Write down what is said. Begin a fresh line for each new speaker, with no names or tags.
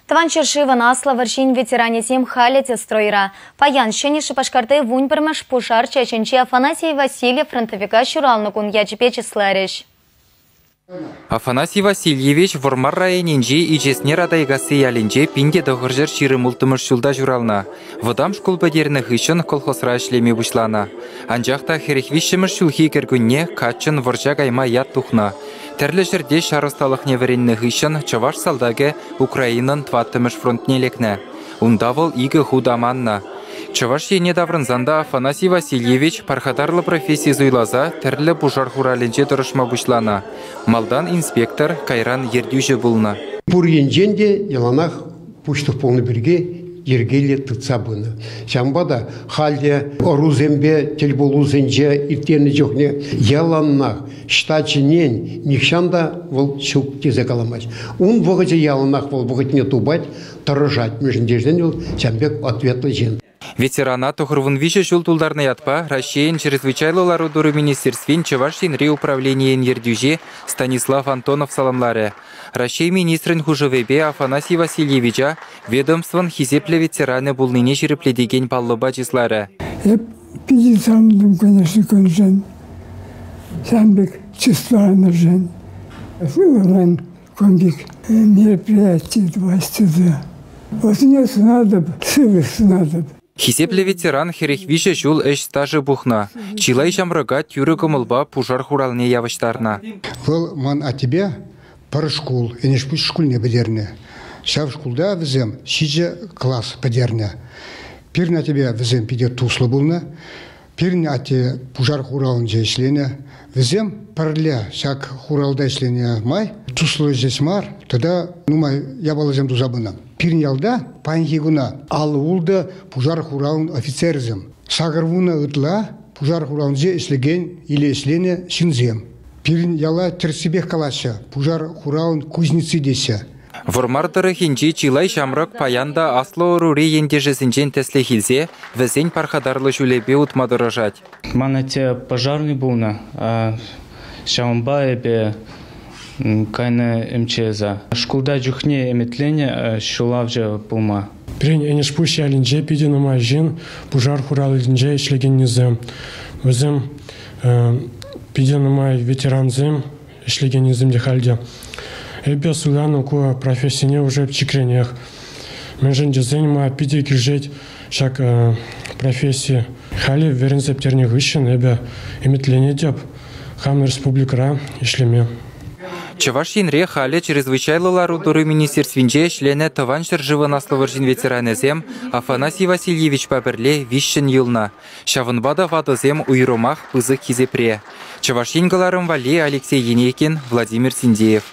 Тӑван ҫӗршывӑн Аслӑ вӑрҫин ветеранӗсем халӗ те стройра. Паян Ҫӗнӗ Шупашкарти 11-мӗш пушар чаҫӗнче Афанасий Васильев фронтовика ҫуралнӑ кун ячӗпе чысларӗҫ.
Афанасий Васильевич Вӑрмар районӗнчи Ичеснер Атайкасси ялӗнче 1926 ҫулта ҫуралнӑ. Вӑтам шкул пӗтернӗ хыҫҫӑн колхозра ӗҫлеме пуҫланӑ. Анчах та 43-мӗш ҫулхи кӗркунне каччӑн вӑрҫа кайма ят тухнӑ. Тӗрлӗ ҫӗрте ҫар ӑсталӑхне вӗреннӗ хыҫҫӑн чӑваш салтакӗ Украинӑн тӑваттӑмӗш фронтне лекнӗ. Унта вӑл икӗ хут аманнӑ. Чӑваш Ене таврӑнсан та Афанасий Васильевич пархатарлӑ професси суйласа тӗрлӗ пушар хуралӗнче тӑрӑшма пуҫланӑ. Малтан инспектор, кайран ертӳҫӗ пулнӑ.
Пур енчен те яланах пуҫлӑх пулнӑ пирки йӗркеллӗ тытса пынӑ. Ҫавӑнпа та халь те ӑрусемпе тӗлпулусенче ирттернӗ чухне яланах штачӗнен нихҫан та вӑл ҫук тесе каламасть. Ун вӑхӑчӗ яланах вӑл вӑхӑтне тупать, тӑрӑшать, мӗншӗн тесен вӑл ҫавӑн пек ответлӑ ҫын.
Ветерана 93 ҫул тултарнӑ ятпа Раҫҫейӗн Чрезвычайлӑ лару-тӑру министерствин Чӑваш Енри управленийӗн ертӳҫи Станислав Антонов саламларӗ. Раҫҫей министрӗн хушӑвӗпе Афанасий Васильевича ведомствӑн хисеплӗ ветеранӗ пулнине ҫирӗплетекен паллӑпа чысларӗ.
Эп питӗ савӑнтӑм, конечно, куншӑн. Ҫавӑн пек чысланӑшӑн. Ывӑлӑн кун пек мероприяти тӑвас тесе. Вӗсене сӑнатӑп, сывлӑх сунатӑп.
Хисеплӗ ветеран 43 ҫул ӗҫ стажӗ пухнӑ. Чылай ҫамрӑка тӳрӗ кӑмӑлпа пушар хуралне явӑҫтарнӑ.
Вӑл ман аттепе пӗр шкул, Энӗшпуҫ шкулне пӗтернӗ. Ҫав шкулта вӗсем ҫичӗ класс пӗтернӗ. Пирӗн аттепе вӗсем питӗ туслӑ пулнӑ. Пирӗн атте пушар хуралӗнче ӗҫленӗ. Вӗсем пӗрле ҫак хуралта ӗҫленӗ май туслӑ ҫеҫ мар, тата нумай япаласем туса пынӑ. Пирӗн ялта паянхи куна 56 пушар хуралӗн офицерӗсем, 80 ытла пушар хуралӗнче ӗҫлекен или ӗҫленӗ ҫынсем. Пирӗн яла тӗрӗссипех калаҫҫӗ, пушар хуралӗн кузници теҫҫӗ.
Вӑрмар тӑрӑхӗнчи чылай ҫамрӑк паян та аслӑ ӑрури ентешӗсенчен тӗслӗх илсе вӗсен пархатарлӑ ҫулӗпе утма тӑрӑшать.
Ман атте пожарный пулнӑ, ҫавӑнпа эпӗ кайнӑ МЧСа. Шкулта чухне ӗмӗтленнӗ ҫулавҫӑ пулма.
Пирӗн Энӗшпуҫ ялӗнче питӗ нумай ҫын пушар хуралӗнче ӗҫлекеннисем. Вӗсем питӗ нумай ветерансем ӗҫлекеннисем те халь те. Эпӗ суйланӑ ку профессине уже пӗчӗкренех. Мӗншӗн тесен ма питӗ килӗшет ҫак професси. Халӗ вӗренсе пӗтернӗ хыҫҫӑн эпӗ ӗмӗтленетӗп хам республикӑра ӗҫлеме.
Чӑваш Енре халӗ Чрезвычайлӑ лару-тӑру министерствинче ӗҫленӗ Тӑван ҫӗршывӑн Аслӑ вӑрҫин ветеранӗсем Афанасий Васильевичпа пӗрле виҫҫӗн юлнӑ. Ҫавӑнпа та ватӑсем уйрӑмах пысӑк хисепре. Чӑваш Ен кӑларӑм валли Алексей Енейкин, Владимир Синдеев.